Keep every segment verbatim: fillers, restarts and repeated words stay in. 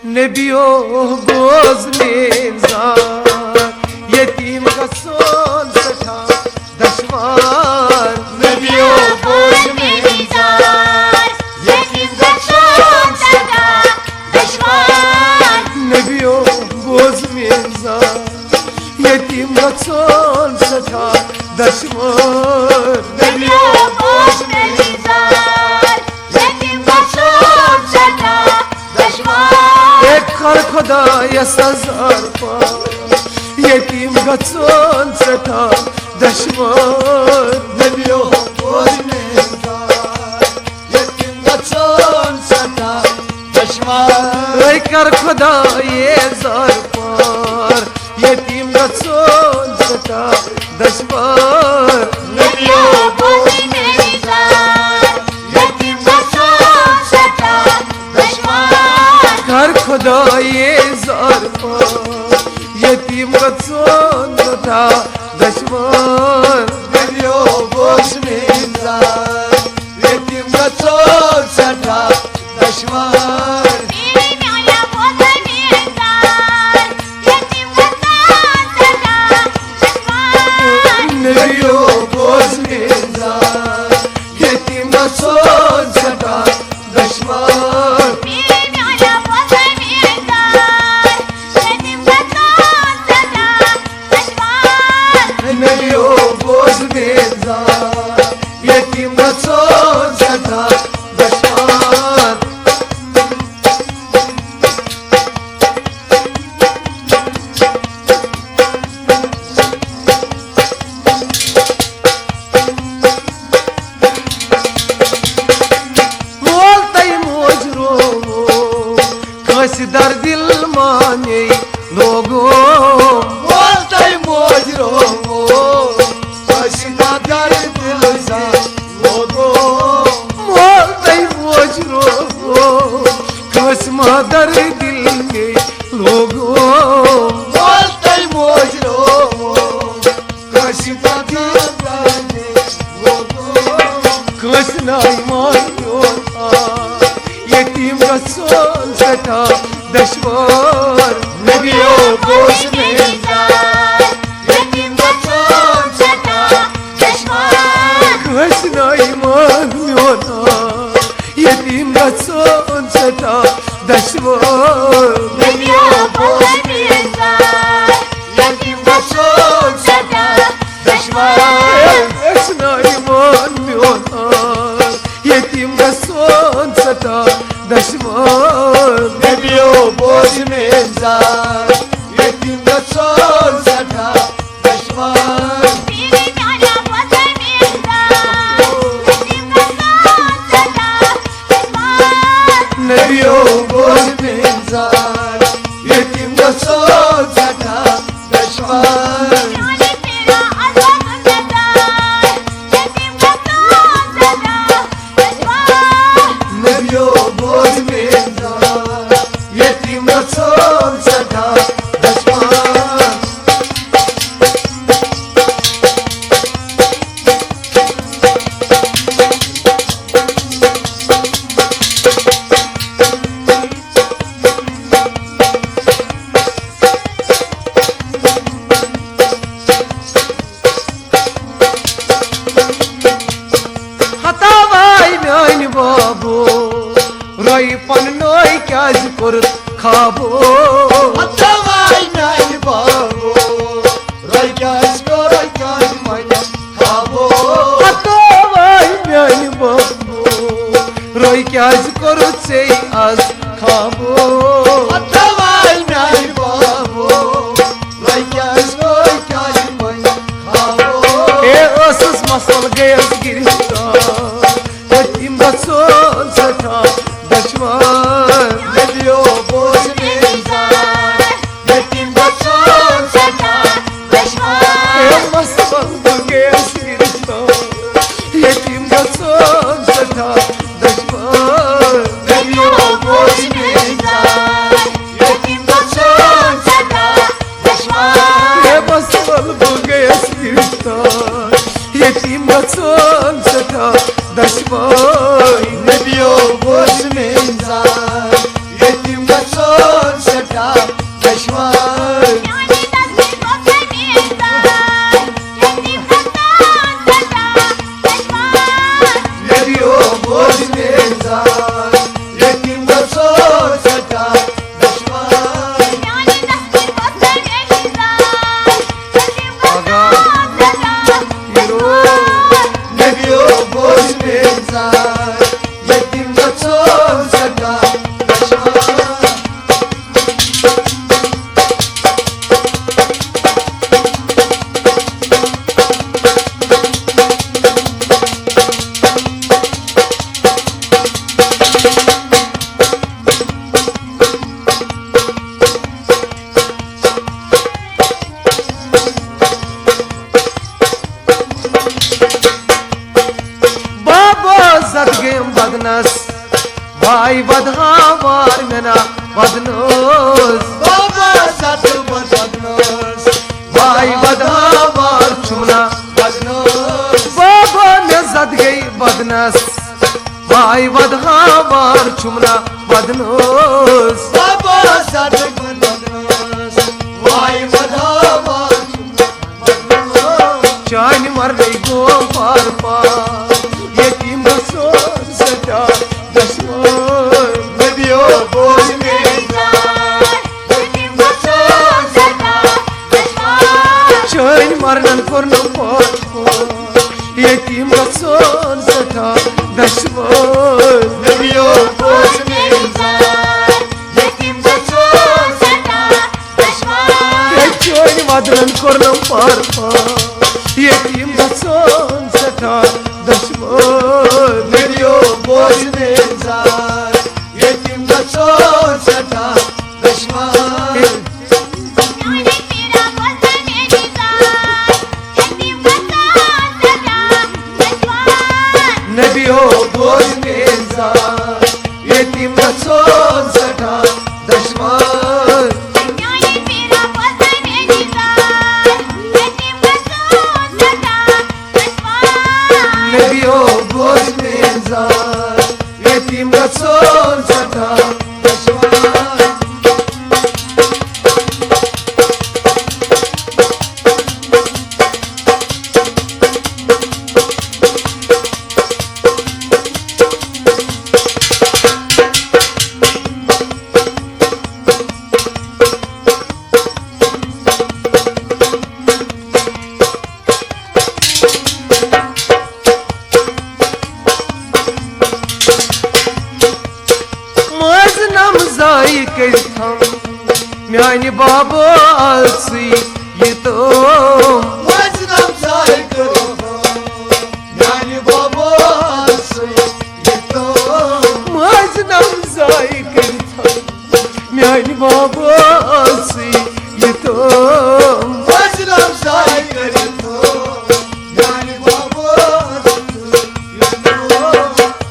نبیو بوز میٲنۍ زار، یتیٖم گژھن سٮ۪ٹھاہ دشوار۔ نبیو بوز میٲنۍ زار، یتیٖم گژھن سٮ۪ٹھاہ دشوار۔ نبیو بوز میٲنۍ زار، یتیٖم گژھن سٮ۪ٹھاہ دشوار۔ نبیو بوز میٲنۍ زار، یتیٖم گژھن سٮ۪ٹھاہ دشوار۔ اے کر خدایس زار پار، یتیٖم گژھن سٮ۪ٹھاہ دشوار۔ نبیو بوز میٲنۍ زار، یتیٖم گژھن سٮ۪ٹھاہ دشوار۔ اے کر خدایس زار پار، یتیٖم گژھن سٮ۪ٹھاہ دشوار۔ نبیو بوز میٲنۍ زار، یتیٖم گژھن سٮ۪ٹھاہ دشوار۔ کر خدایس زار پار، یتیٖم گژھن سٮ۪ٹھاہ دشوار۔ نبیو بوز میٲنۍ زار، یتیٖم گژھن سٮ۪ٹھاہ دشوار۔ نبیو بوز میٲنۍ زار، یتیٖم گژھن سٮ۪ٹھاہ دشوار۔ نبیو بوز میٲنۍ زار، یتیٖم گژھن سٮ۪ٹھاہ دشوار۔ مول تۄہہِ موج روو، کٲنٛسہِ دردِل ما مے لوگو۔ مول تۄہہِ موج روو، کٲنٛسہِ ما دردِل سا لوگو۔ مول تۄہہِ موج روو، کٲنٛسہِ ما دردِل مے لوگو۔ مول تۄہہِ موج روو، کٲنٛسہِ ما دردِل مے لوگو۔ کٲنٛسہِ ناے مانیو آ، یتیٖم گژھن سٮ۪ٹھاہ دشوار۔ نبیو بوز میٲنۍ زار، یتیٖم گژھن سٮ۪ٹھاہ دشوار۔ کٲنٛسہِ ناے مانیو آ، یتیٖم گژھن سٮ۪ٹھاہ دشوار۔ نبیو بوز میٲنۍ زار، یتیٖم گژھن سٮ۪ٹھاہ دشوار۔ أسۍ نہ یِوان میون آر، یتیٖم گژھن سٮ۪ٹھاہ دشوار۔ نبیو بوز میٲنۍ زار، یتیٖم گژھن سٮ۪ٹھاہ دشوار۔ نبیو بوز میٲنۍ زار، یتیٖم گژھن سٮ۪ٹھاہ دشوار۔ نبیو بوز میٲنۍ زار، یتیٖم گژھن سٮ۪ٹھاہ دشوار۔ ہتا واے میانہِ بابو، روی پننوے کیازِ کوٚرُتھ خابو؟ ہتا واے میانہِ بابو، روی کیازِ کوٚرُتھ، روی کیازِ مانہِ خابو؟ ہتا واے میانہِ بابو، روی کیازِ کوٚرُتھ ژےٚ از خابو؟ ہتا واے میانہِ بابو، روی کیازِ، روی کیازِ مانہِ خابو؟ اے ٲسٕس مسل گٔیَس گِرفتار، یتیٖم گژھن سٮ۪ٹھاہ دشوار۔ نبیو بوز میٲنۍ زار، یتیٖم گژھن سٮ۪ٹھاہ دشوار۔ اے مسل بہٕ گٔیَس گِرفتار، یتیٖم گژھن سٮ۪ٹھاہ دشوار۔ نبیو بوز میٲنۍ زار، بدنس۔ بابا ستہٕ بدنس۔ واے ودہاوار چھُم نا۔ بدنس۔ بابا مےٚ زد گٔے بدنس۔ واے ودہاوار چھُم نا بدنس۔ بابا ستہٕ بدنس۔ واے ودہاوار چھُم نا بدنس۔ چانہِ مرنے گوم پار پار۔ یتیم گژھن سٹا دشمن۔ نبیو بوز میٲنۍ زار۔ یتیم گژھن سٹا دشمن۔ چٲنۍ مرنن کوٚر نہٕ پتھ پتھ۔ یتیم گژھن سٹا دشمن۔ نبیو بوز میٲنۍ زار۔ یتیم گژھن سٹا دشمن۔ ہے چٲنۍ ودنن کوٚر نہٕ پتھ پتھ۔ یتیم گژھن سٹا دشمن۔ نبیو بوز میٲنۍ زار۔ یتیم گژھن سٹا دشمن۔ نبیو بوز میٲنۍ زار۔ یتیم گژھن سٹا دشمن۔ نبیو بوز میٲنۍ زار۔ یتیم گژھن سٹا دشمن۔ مٲنٛزِ نم زایہِ کٔرِتھ میانہِ بابا آسٕے یہِ تِم۔ مٲنٛزِ نم زایہِ کٔرِتھ میانہِ بابا آسٕے یہِ تِم۔ مٲنٛزِ نم زایہِ کٔرِتھ میانہِ بابا آسٕے یہِ تِم۔ مٲنٛزِ نم زایہِ کٔرِتھ میانہِ بابا آسٕے یہِ تِم۔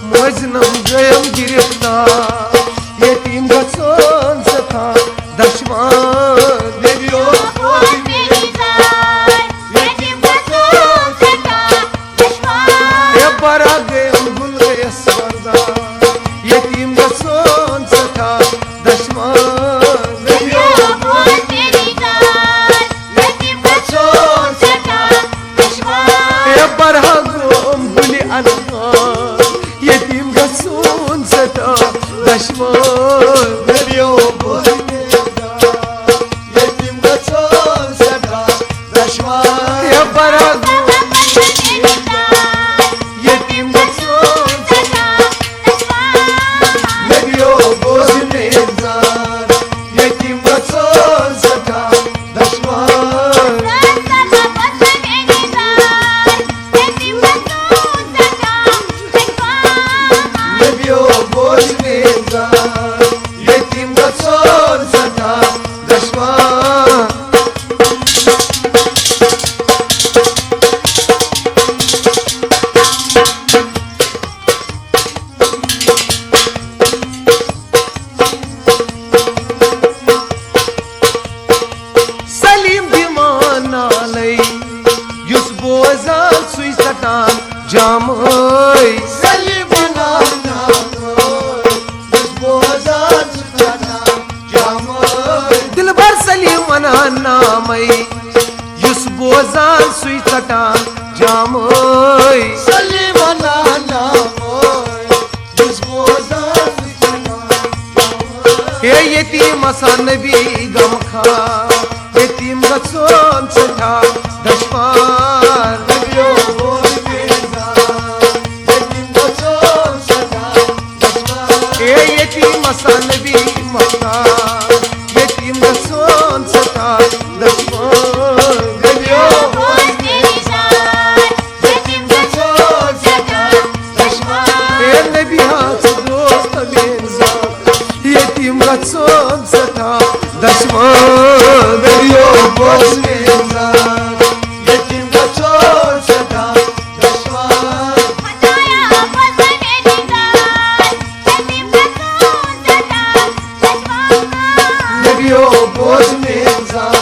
مٲنٛزِ نم گٔیم گِرفتار، یتیم گژھن سٮ۪ٹھاہ دشوار۔ نبیو بوز میٲنۍ زار، یتیم گژھن سٮ۪ٹھاہ دشوار۔ ہے برا گٔیم گُل گٔیس بردار، یتیم گژھن سٮ۪ٹھاہ دشوار۔ نبیو بوز میٲنۍ زار، یتیم گژھن سٮ۪ٹھاہ دشوار۔ ہے برہا گوم گُلہِ انوار، یتیم گژھن سٮ۪ٹھاہ دشوار۔ نبیو بوز میٲنۍ زار، یتیم گژھن سٮ۪ٹھاہ دشوار۔ ہے برہا گوم گُلہِ انوار، یتیم گژھن سٮ۪ٹھاہ دشوار۔ نبیو بوز میٲنۍ زار، یتیم گژھن سٮ۪ٹھاہ دشوار۔ نبیو بوز میٲنۍ زار، یتیم گژھن سٮ۪ٹھاہ دشوار۔ سلیم دیوانہ لے، یُس بوزان سُے سٹان جامے۔ سلیم دیوانہ لے، یُس بوزان سُے سٹان جامے۔ دلبر سلیم ونان نامے، یُس بوزان سُے ژٹان جامے۔ سلیم ونان نامے، یُس بوزان سُے ژٹان جامے۔ ہے یتیم آسان نبی غم خار، یتیم گژھن سٮ۪ٹھاہ دشوار۔ نبیو بوز میٲنۍ زار، یتیم گژھن سٮ۪ٹھاہ دشوار۔ ہے یتیم آسان نبی مختار، یتیم گژھن سٮ۪ٹھاہ دشوار۔ نبیو بوز میٲنۍ زار، یتیم گژھن سٮ۪ٹھاہ دشوار۔ ہے نبی ہا ژٕ دوست میٲنۍ زار، یتیم گژھن سٮ۪ٹھاہ دشوار۔ نبیو بوز میٲنۍ زار، یتیم گژھن سٮ۪ٹھاہ دشوار۔ بوز میٲنۍ زال۔